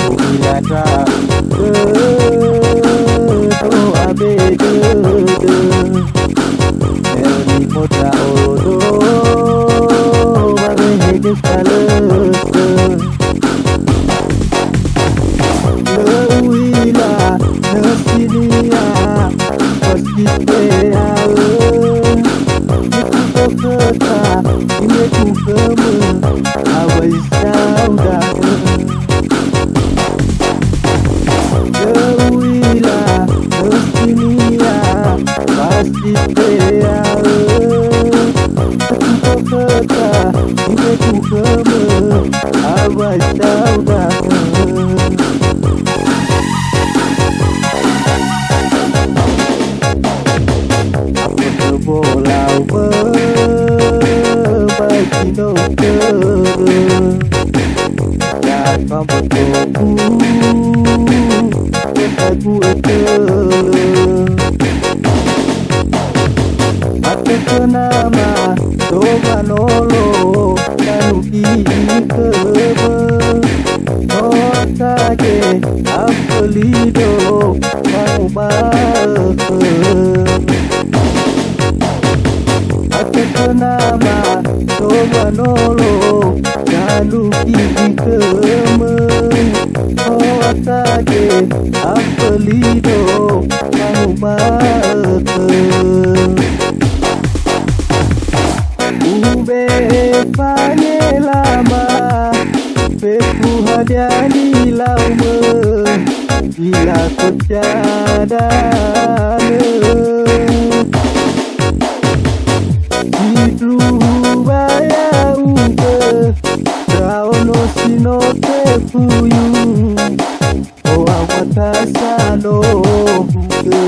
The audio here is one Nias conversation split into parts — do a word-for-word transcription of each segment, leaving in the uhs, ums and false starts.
U'ila ndra'ugö, doa be dödö. Elimo ndra'odo, ba wehede salötö. Lö u'ila nösinia, pasti te'aö. Nifu'ö khöta, ime tukhömö, awai sauda'ö. Lö u'ila nösinia, pasti te'aö. Nifu'ö khöta, ime tukhömö, awai sauda'ö. Apo töbolaumö, ba zinö tödö. Ya fambotoku, khötagu ötölö. Atökhö nama, so wanolo, tanugi khömö. No sage, afölido, wanguma'ö khömö. Atökhö nama, so wanolo, tanugi khömö. No sage, afölido, wanguma'ö khömö. Ube'e fangelama, fefu hadia nilaumö, ila koca danö. Sindruhu ba ya'ugö, ndra'o no si no tefuyu. O'a watasa no hugö.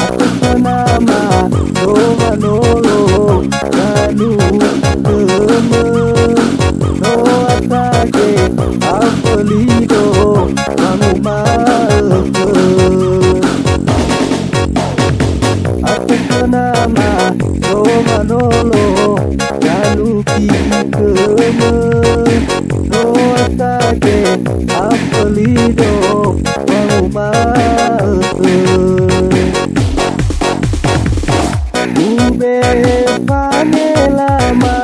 Aku nama Romanolo, Ranu Teme, Noa Tage, Afelido, Manguma'ö. Aku nama Romanolo, Ranu Ki'ikeme, Noa Tage, Afelido, Manguma'ö. Ube'e fangelama,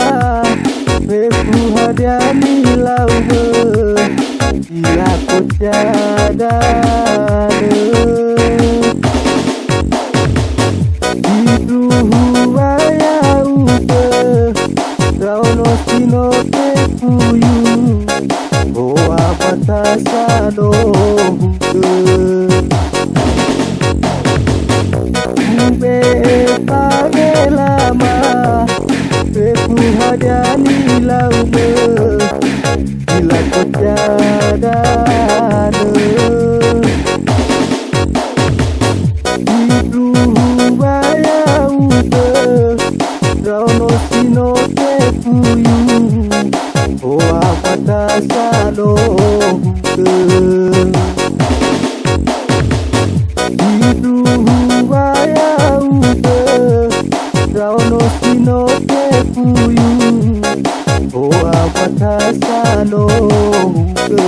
fefu hadia nilaumö, ilako cadanö. Sindruhu wa ya'ugö, ndraono si no tefuyu, o'a batasa no hugö. Ube'e fangelama, fefu hadia nilaumö, ilako cadanö. Sindruhu wa ya'ugö, ndraono si no tefuyu, o'a batasa no hugö. Sindruhu wa ya'ugö, ndraono si no tefuyu, o'a batasa no hugö.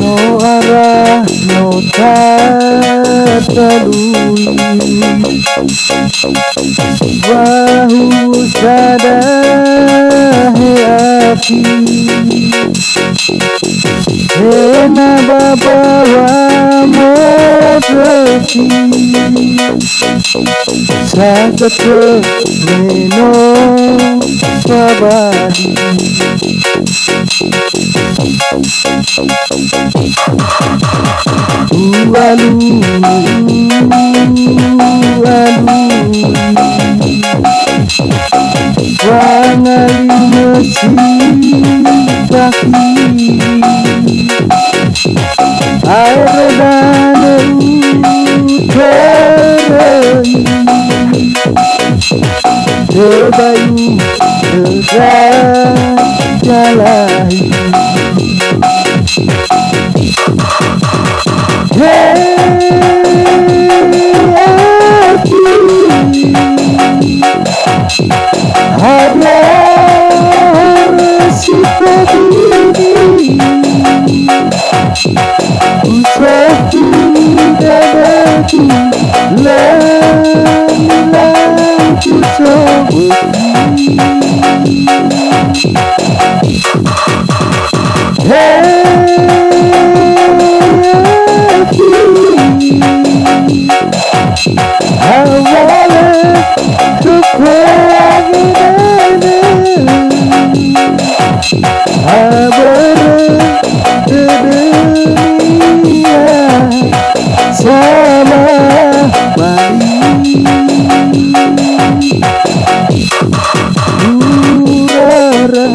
No ara no tatalui, bahu sada he afi. Ena ba bawa moroti, sagatö me no fabali. Ualu, ualu. Wangalima si tahi. Aero dane uteröi. Tebayu terai jalai. He, aku. Ada si peduli. Ucapu dadaku, lalu-lalu ku coba. Hey, awalö tuku nene. Abörö dödönia sama bali. Urara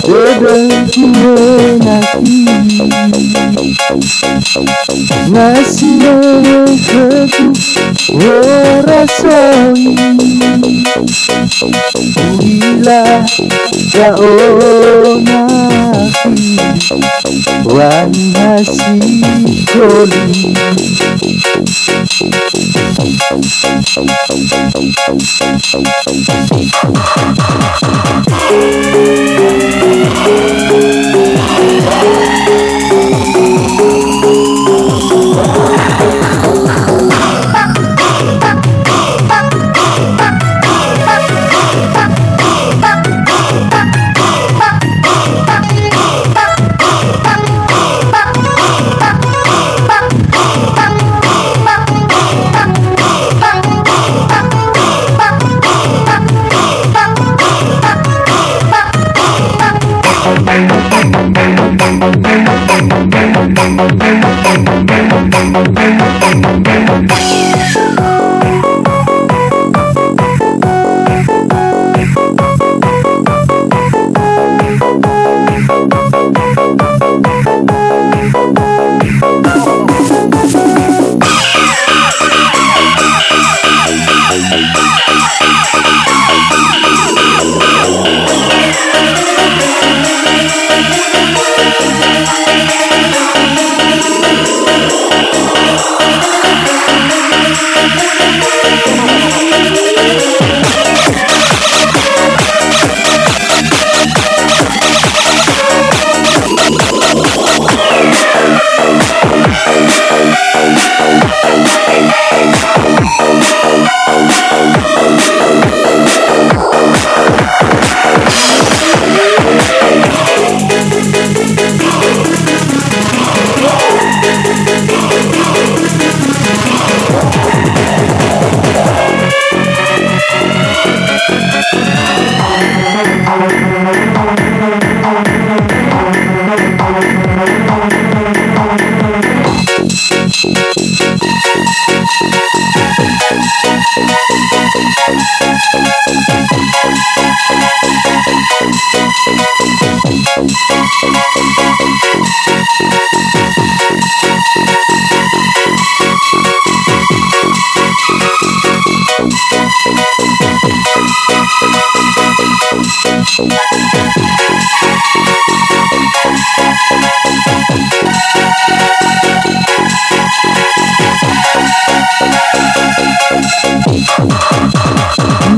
dödöku menaki. Nasi menekegu ora soi. Uila ya'o nafi waniha si toli.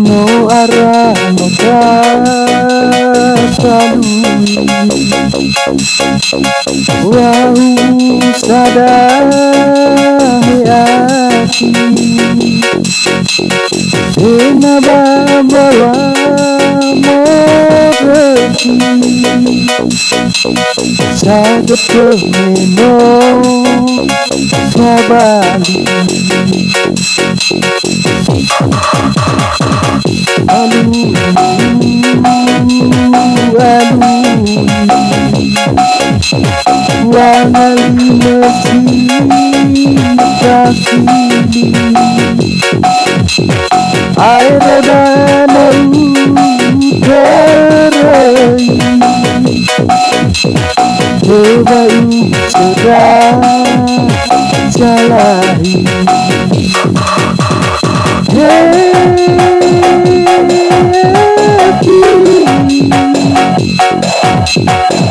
No ara no tatalui. Wa'u sadahe aki. Ena ba mbawa moroi. Sadötö me no fabali. Alu, alu, wangalima si kafili. Aero danö uteröi, tebai ucera zalai. He,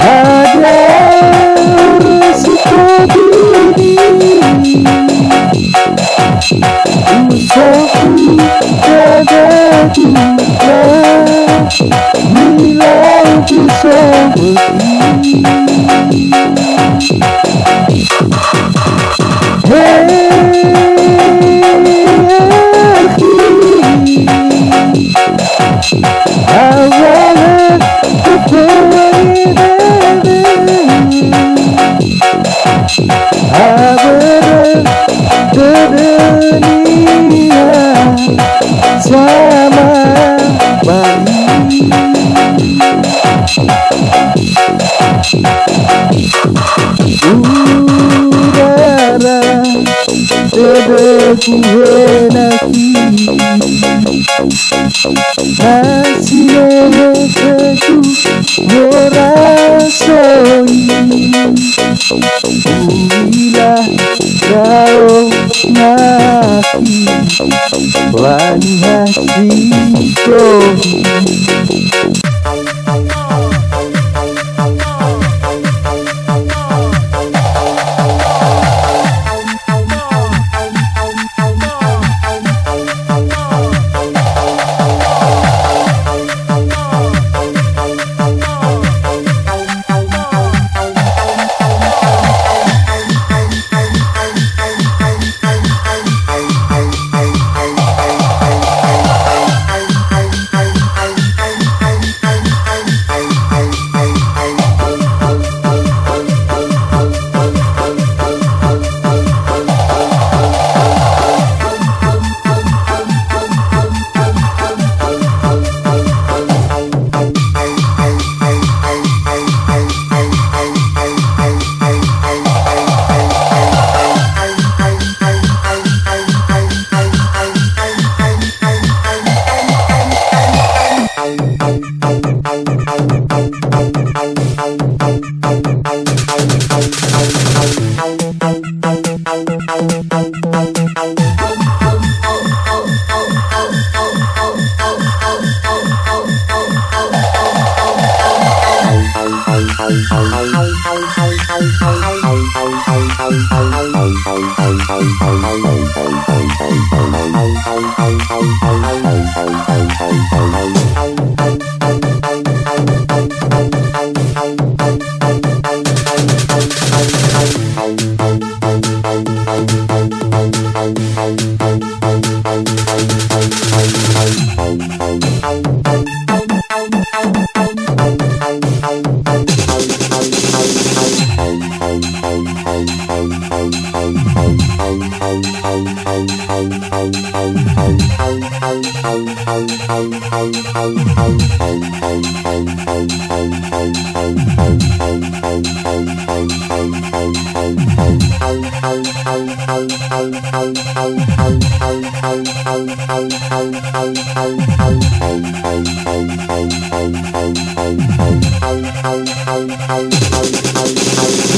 hadia si tobini. Usofu dada duka, milau bisowöti. He, awalö ketua idede. Abörö dödönia sama Bali. Udara dödögu he nasi. Nasi lehefegu morasoi. Uila ndra'o nafi, waniha si tohi.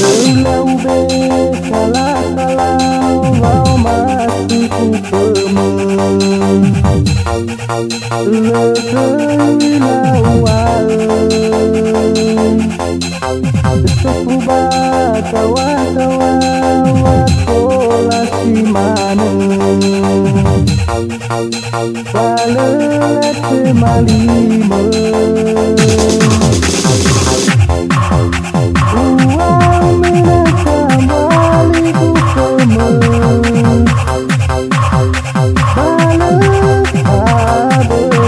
Lö lau be sala-sala wa'omasi khömö. Lö töi la'u'a'ö. Sofu ba tawa-tawa wa tola si manö. Ba lö tema limö. Uwa'ö mena sambali khömö. Ba lö abölö.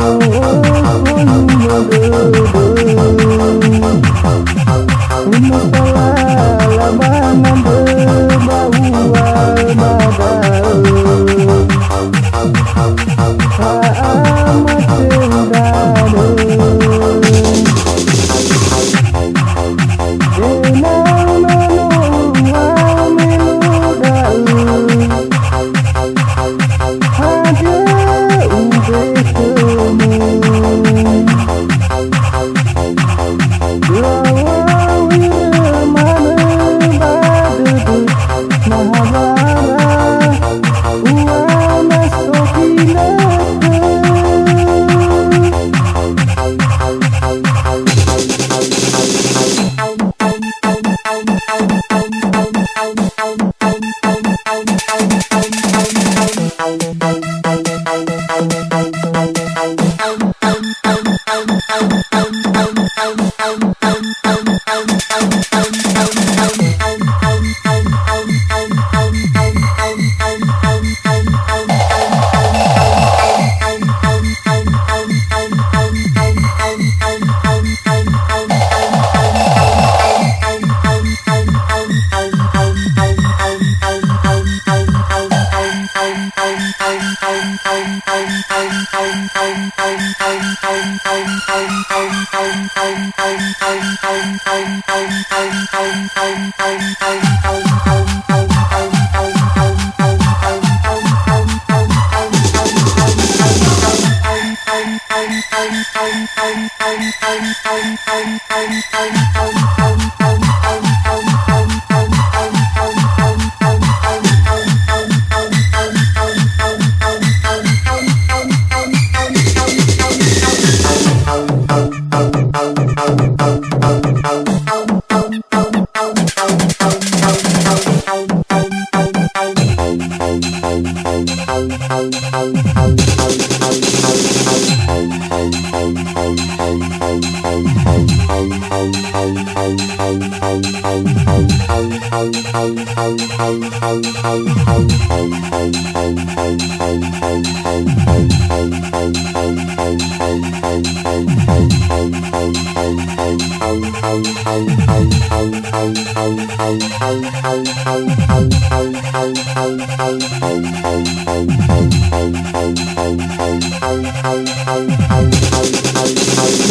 Hadia ubekemu? Lawa'u manö ba dödö, na hawara u'ana so ginötö.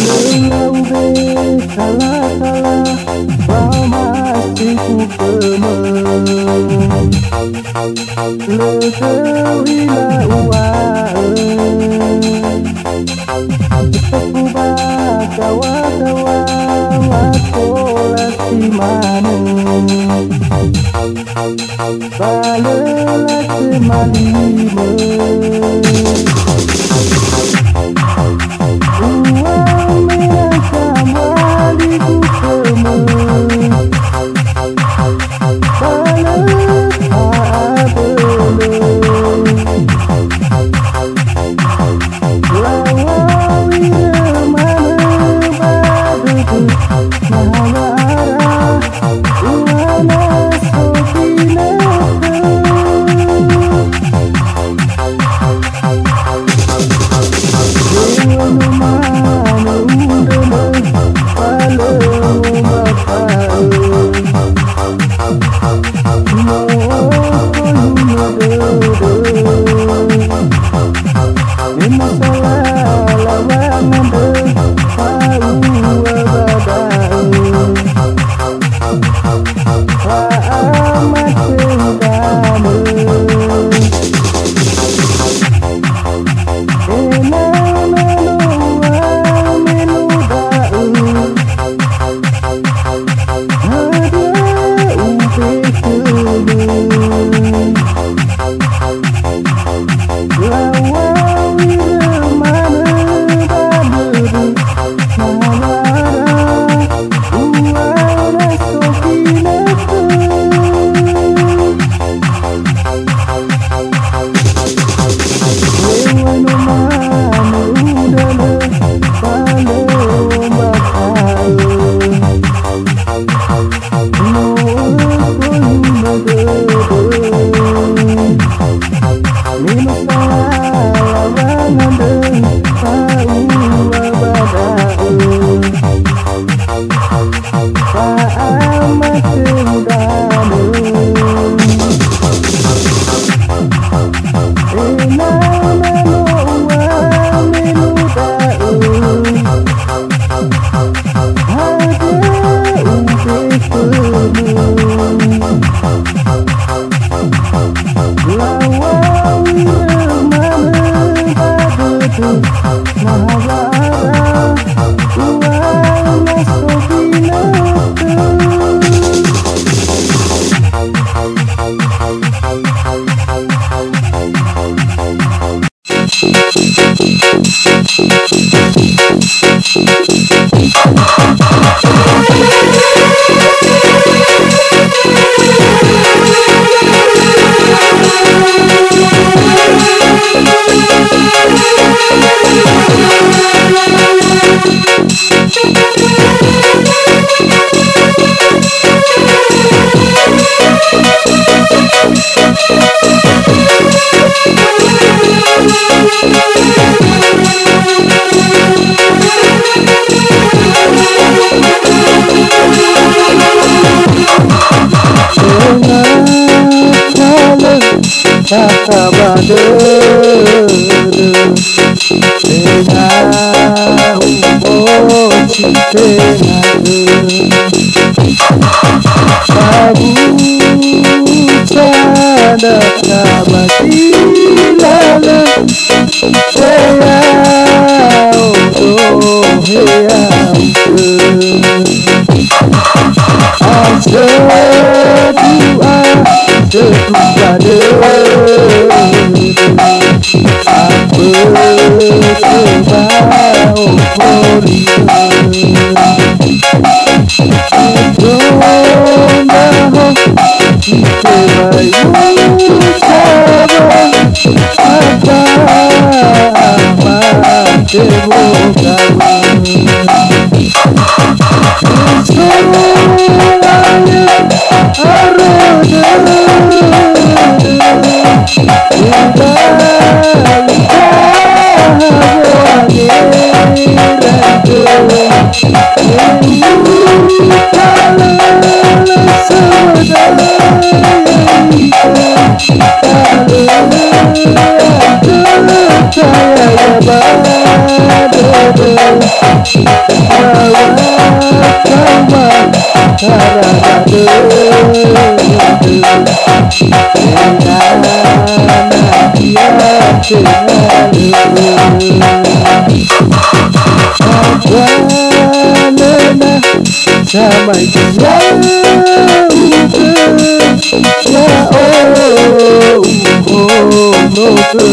Lö lau be kala-kala wa'omasigu khömö. Lö töu ila uŵa'ö. Fefu ba gaŵa-gaŵa wa tola si manö. Ba lö latö malimö. Uŵa'ö me akha mbaligu khömö. Ba lö ha abölö. Lawa'ö manö ba dödö, na hawara u'ana so ginötö. Tenga talö tata ba dödö, tenga uboci tenga dödö. Ba bucana ba gilalö, Hea odo, hea ufö. Asödua, södua dödö. Apötö ba ofoli. Udo ndra'o, itebai ucawa, Apa mate wogawe. Uso'aya aro dödö. Uda itaha wo'angeragö. Samai ya'ugö, ya'o, u'ono dödö.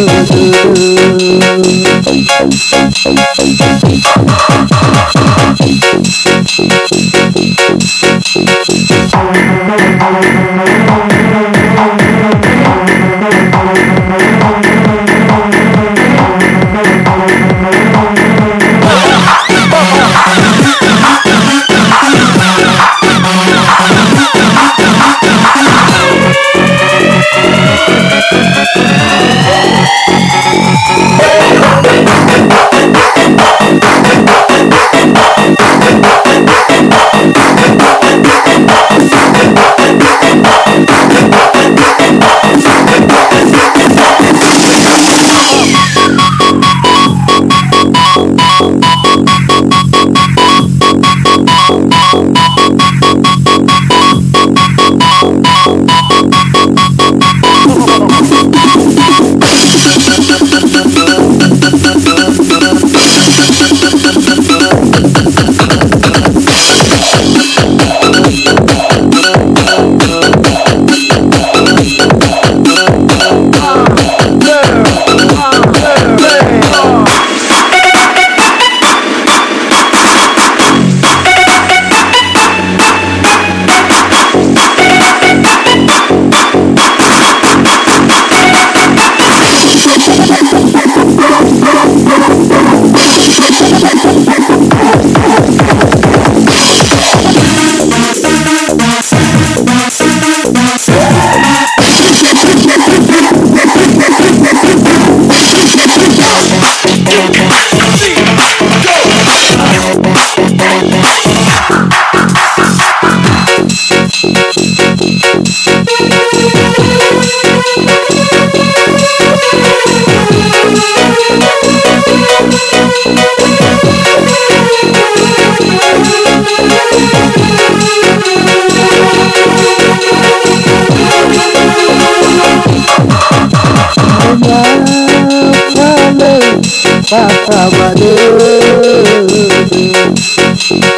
Sawadö,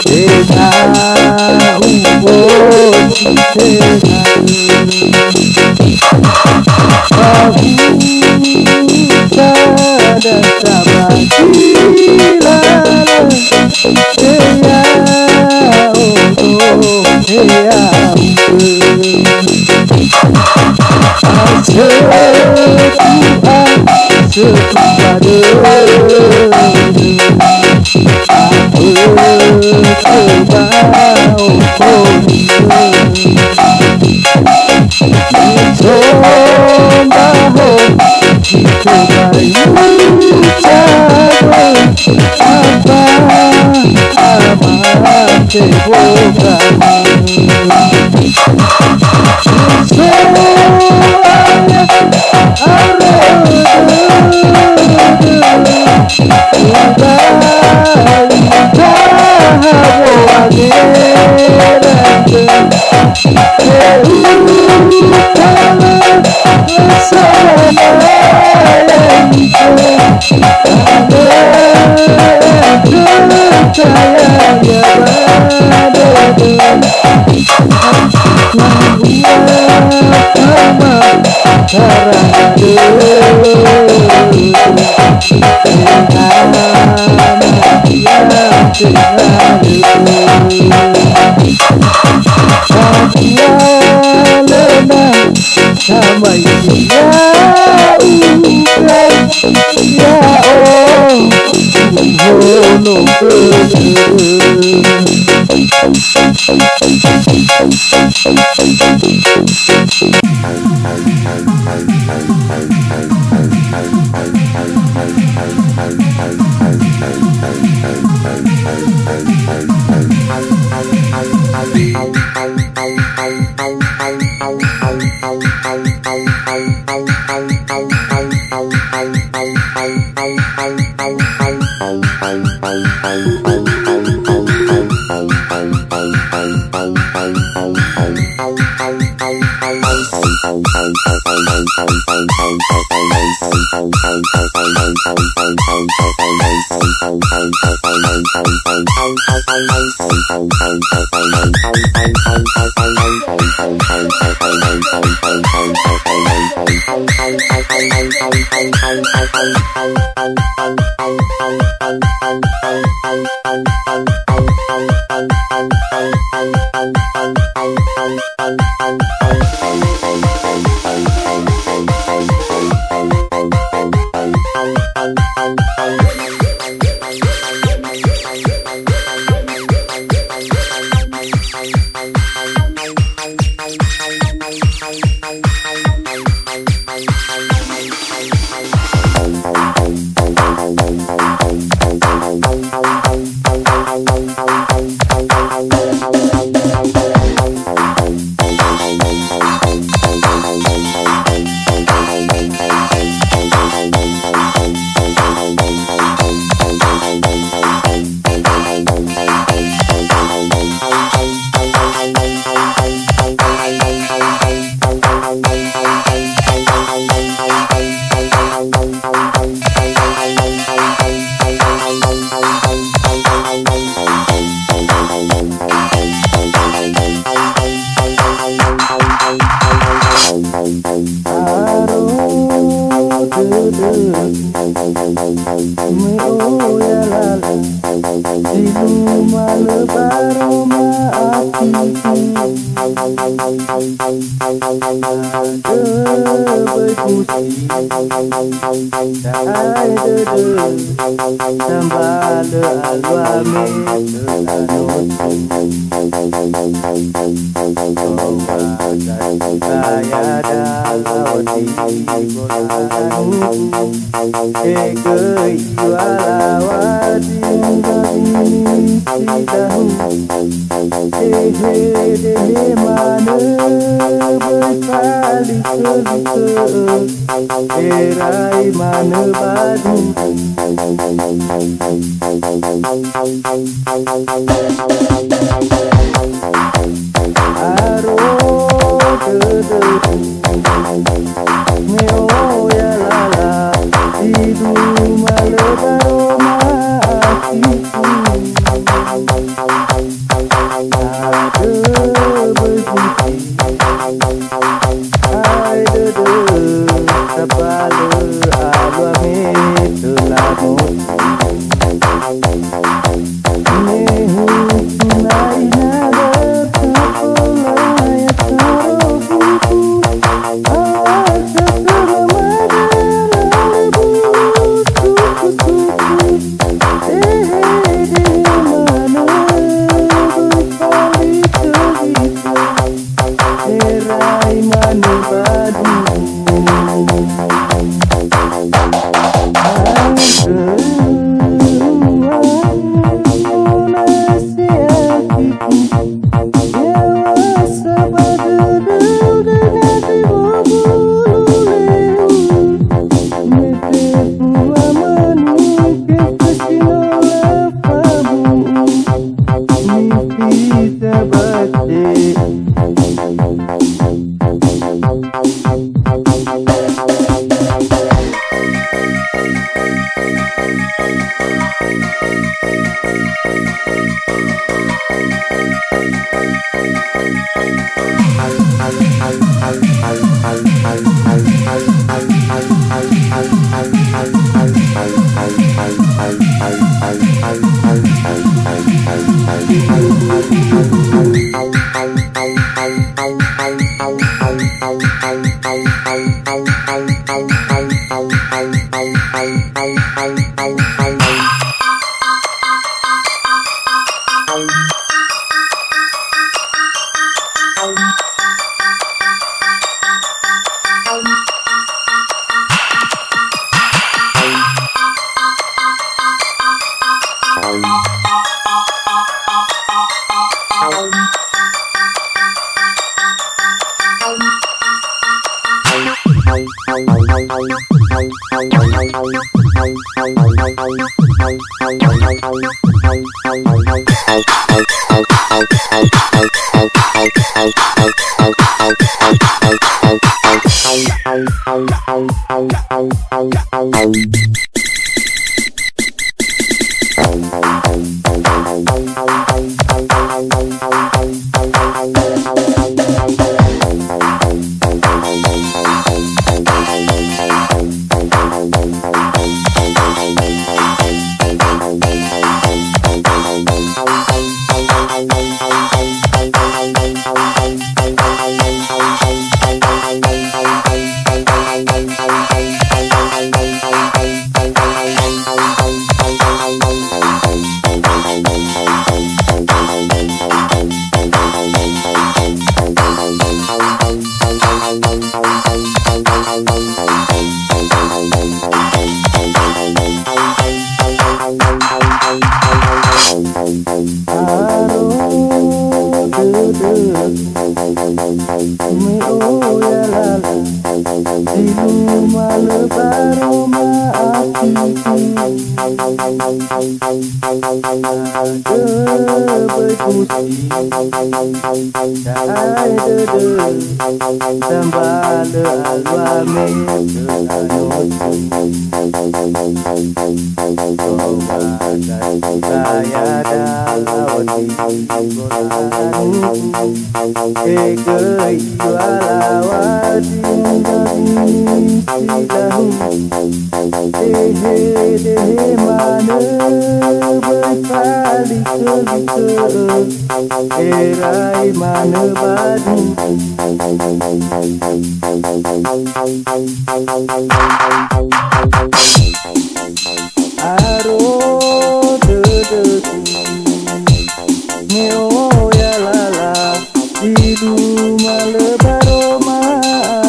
tenga ubosi tenga. Bahusa dasaba gilala, tenga odo, tenga ubosi. Setuha, setuha dödö. Abökö ba okomi. Sombaho, ito ba yucago. Apa, ama, teboga. Samai ya'ugö, ya'o, hono gögö. Aro dödö, me oya lala, si numalö baroma afifi. Dödö böi fusi, da'e dödö, tambalö alua me töna notu. Toba zai saya dalawa di bolanuku. Egöi iwalawa di bani sidahu. Ehe dehe manö böi falikö-likö. Erai manö badu. Aro dödö. Me oya lala, si numalö baroma Aro dödö, me oya lala, si numalö baroma afigu. Dödö böi gusi, da'ae dödö, sambalö alua me töna notu. Toba saya dawa di Tegö iŵa'ö lawati silahu. Dehe-dehe manö böi falikö-likö, erai manö badu. Aro dödögu, me oya lala, si numalö baroma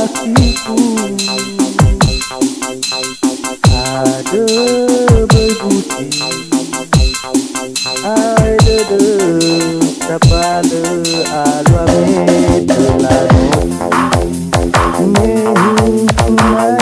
afigu. Adö böi gusi, ae dödö, sambalö alua me töna notu. Me huku mai